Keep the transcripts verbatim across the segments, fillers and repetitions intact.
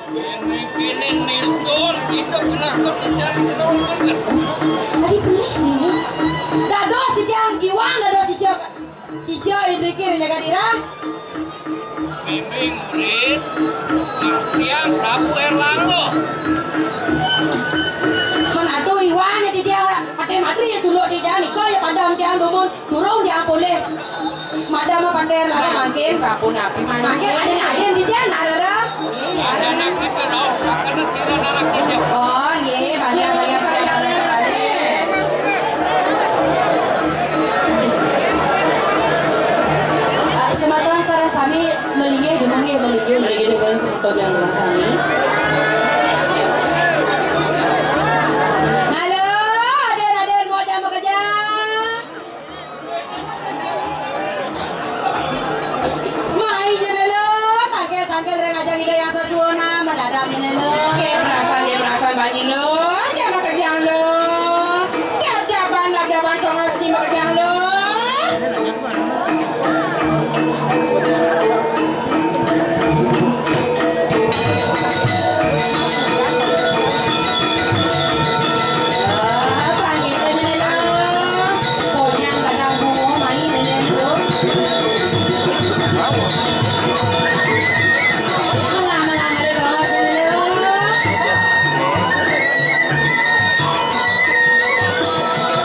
Mikinin Milton, kita pernah ke sejarah seorang. Adi pelih nini. Dados titiang Iwan, dados sisia, sisia indriki ring jagat Irah. Bimbing murid, nah, tiang Prabu Erlangga. Mun atuh Iwan ya titiang ora pati mati ya culuk titiang nika ya padam tiang dumun. Durung diampulih. Madam apa ter lagi mangkin? Sapunapi mangkin? Mangkin adin-adin di dia nak rara. Anak kita dong, karena sila anak sisip. Oh, nggih, banyak-banyak kita balik. Ah, semeton sareng sami melinggih dumun nggih, melinggih. Melinggih dumun semeton yang sareng sami. Halo, adin-adin mau jam bekerja. Mai nyenéla, tangkil-tangkil ring ajeng Ida Hyang Sasuhunan, madadap nyenéla. Nggih, perasan, nggih, perasan, Mbak Nyi Luh. Jam makejang Luh. Dab-daban, dab-daban, tongos nyi makejang Luh.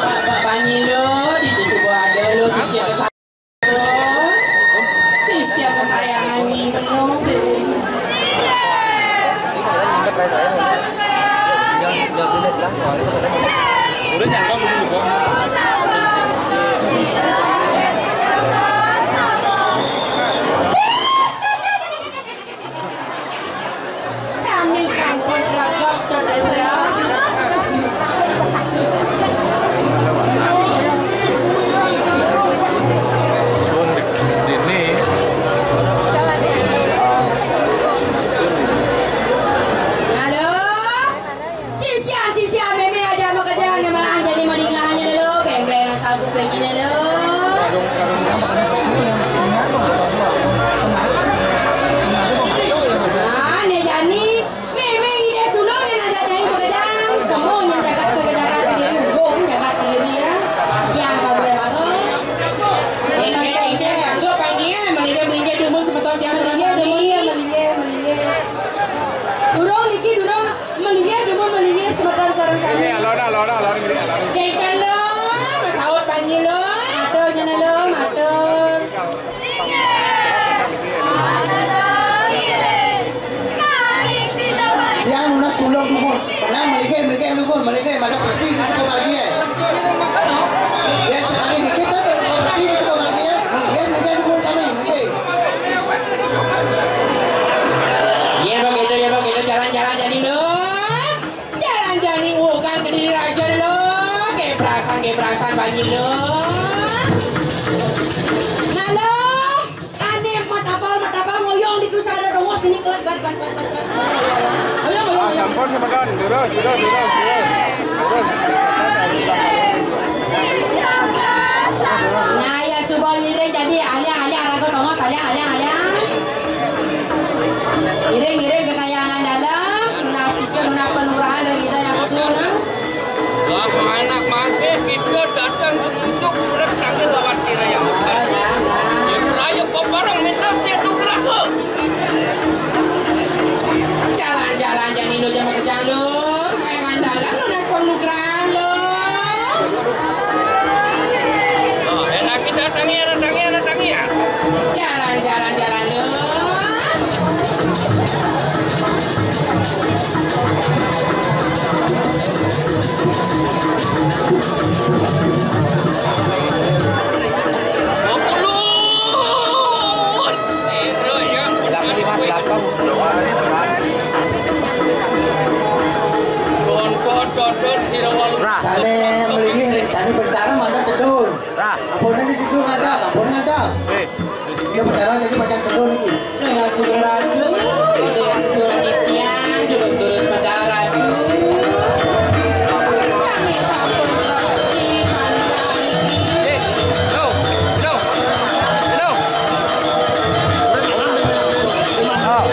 Pak, Pak Panji lo, di situ ada lo, sisi ada. Sisia kesayangan nyi belum. Sami sampun gagap dadaya. Halo. Sisian-sisian mémé aja makejang, malah jadi madingahannya dulu, beng-beng sanggup begini dulu. Nah, né jani, mémé ide dulu né aja jadi makejang. Kamu yang jaga, jaga diri, gua yang jaga diri ya. Yang baru yang lagu. Mémé ide sanggup pagi ya, melinggih-melinggih dulu semeton yang terasa. Melinggih, melinggih. Durung niki, durung. Melinggih, dumun melinggih, semeton sareng sami. Ini alon, alon, alon, ini alon. Kéngkén lo, masaut panggih lo. Matur, nyenéla, matur. Yang nunas kulon dumun. Tenang, melinggih, melinggih, dumun, melinggih, mada putih di tempat margi, ya. Yang sekali niki kan, putih di tempat margi, ya. Melinggih, melinggih, dumun kami, melinggih. Ya begitu, ya begitu, jalan-jalan jadi lo. Jalan-jalan nguugan ke diri raja lo. Gebrasan, gebrasan banyi lo. Halo, ane mat abal, mat abal ngoyong di tusa ada dongos ini kelas, kelas, kelas, kelas, kelas. Ngoyong, ngoyong, ngoyong. Ampun, semeton. Terus, terus, terus, terus. Terus. Nah, ya, suba ngiring jadi aliang, aliang, raga tongos, aliang, aliang, aliang. Ngiring, ngiring, kekayangan dalam, nunas ijo, nunas panugrahan dari Ida Hyang Sasuhunan. Lah, anak mati, kita datang ke pucuk, urip tanggal lawan sira yang besar. Alah, alah. Ya, raya peparang minta sih nugraha. Jalan-jalan, jadi lo jangan kejang lo, kekayangan dalam, nunas panugrahan lo. Oh, enak kita tangi, enak tangi, enak tangi ya. Jalan, jalan, jalan, Lun. Bapulun. Ira yang. Tonton, tonton, sira walu. Sané melinggih, sané bentara mana tedun. Lah. Ampun, ini duduk ngadeg, ampun ngadeg. Eh. Dia berdarah jadi macam telur ini. Dengan surat ratu, itu yang sesuai titiang, jurus-jurus berdarah ratu. Sami sampun roti manjari. Eh, no, no, no. Ah.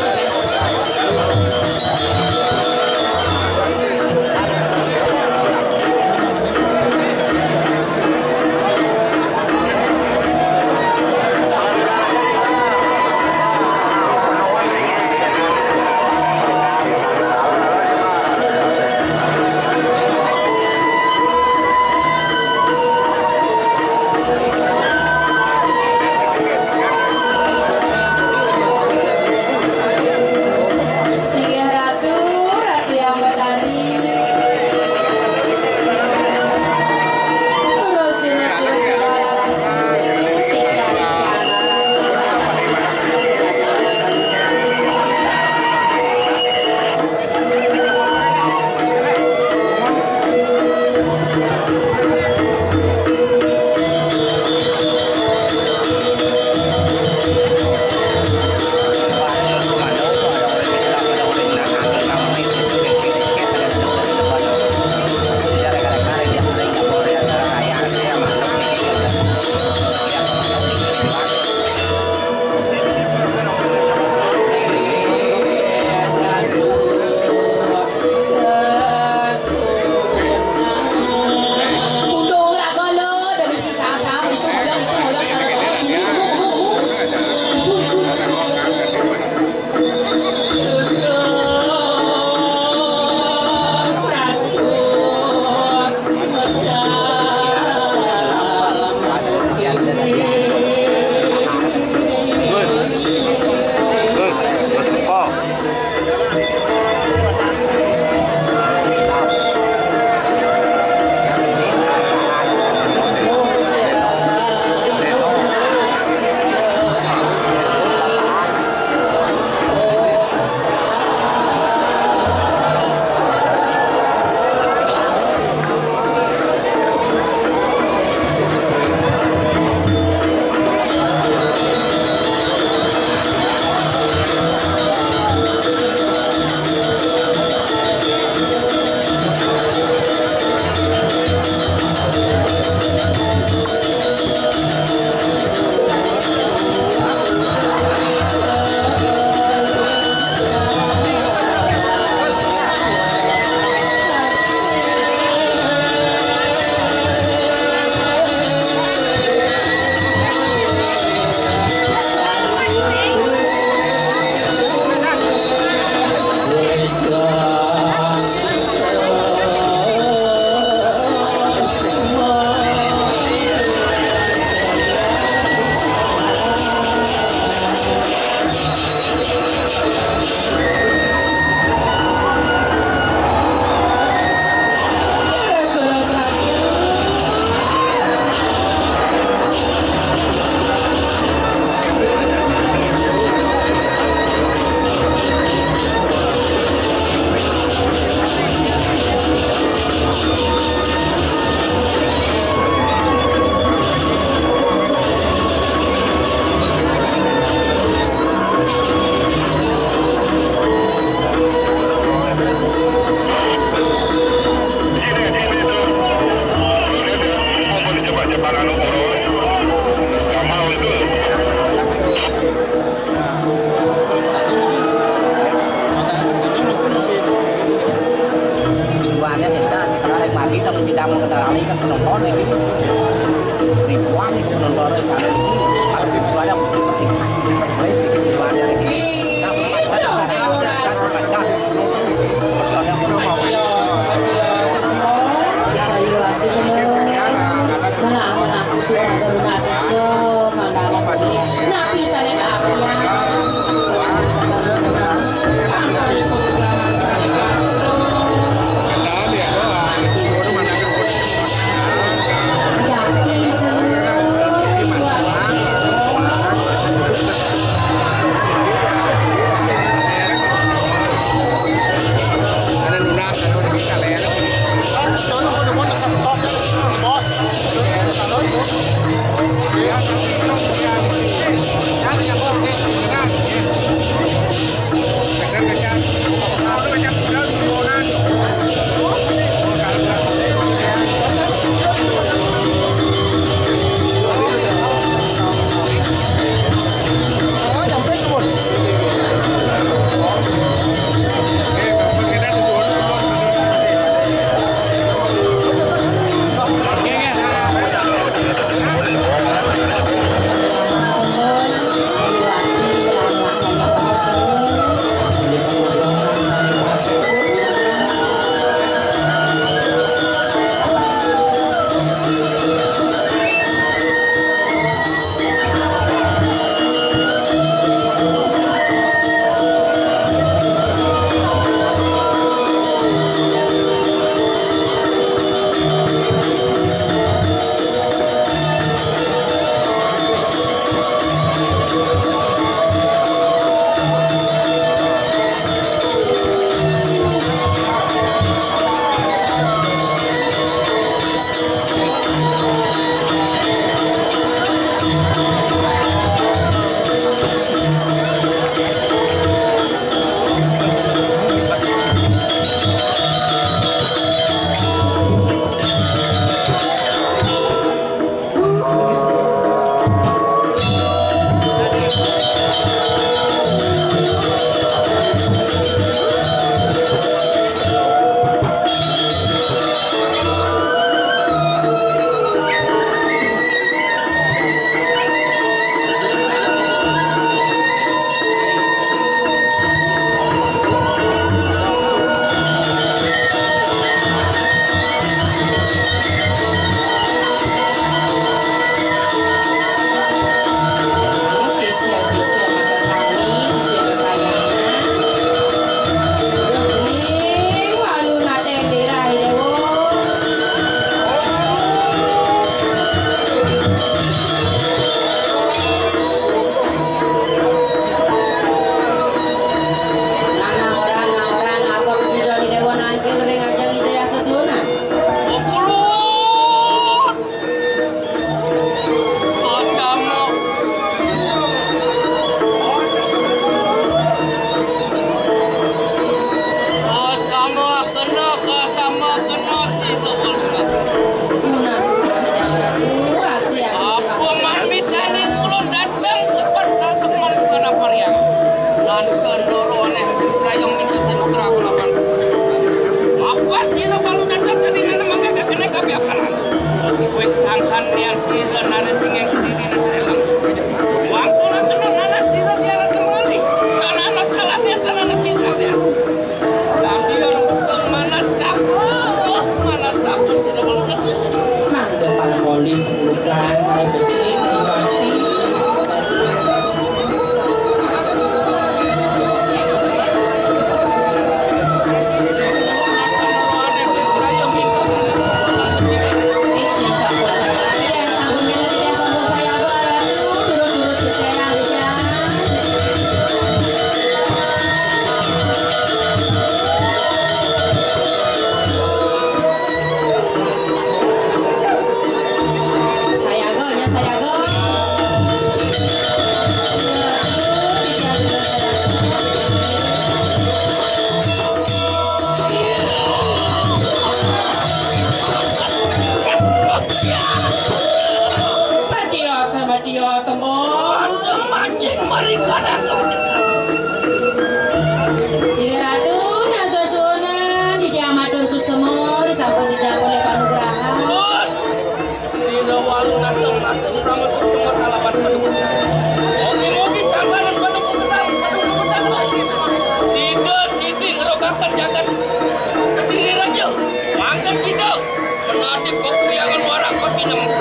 Thank